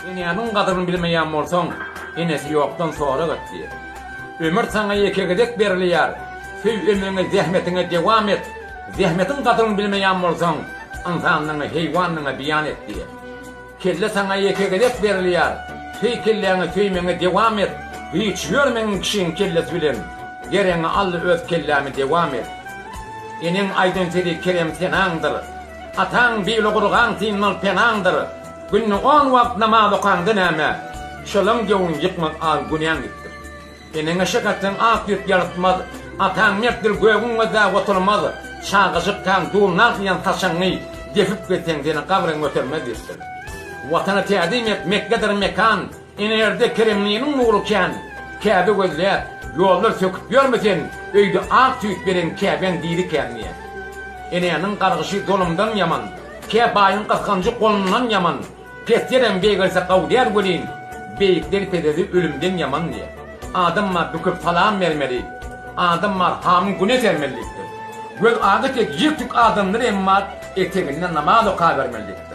Enäniň gadyryny bilmeýän bolsaň, enesi ýokdan sorag et diýýär. Ömür saňa ýeke gezek berilýär. Söý ömrüňi zähmetiňe dewam et. Zähmetiň gadyryny bilmeýän bolsaň, ynsanlygyňy heýwanlygyňa beýan et diýýär. Kelle saňa ýeke gezek berilýär. Söý kelläňi söýmegiňe dewam et. Hiç ýörmegin kişiň kellesi bilen. Geregiňi al-da öz kellämi dewam et. Eneň aýdan sözi kerem senaňdyr. Ataň bile gurgan synmaz penaňdyr. Günde on wagt namaz okaňda näme, şolaň göwnüni ýykmak az günäň diýipdir. Eneňe şek atsaň ak ýüp ýalytmaz, ataň mertdir gögüň gözläp oturmaz, çagajykkaň durnag diýen saçagyňy depip gezseň seni gabryň götermez diýipdir. Watana täzim et Mekgedir mekan, Ene ýerde keremliniň nury kän, Käbe gözläp, ýollar söküp ýörme sen, Öýde ak süýt beren käbäň diri kän diýýär. Enäniň gargyşy zulumdan ýaman, Kä baýyň gysganjy golundan ýaman, Peslerem beýgelse gawy däl welin, Beýikler pesesi ölümden ýaman diýýär. Adam bar büküp salam bermeli, Adam bar hamyň güne sermeli diýipdir. Göz agy tek ýek-tük adamlar emma eteginde namaz okabermeli diýipdir.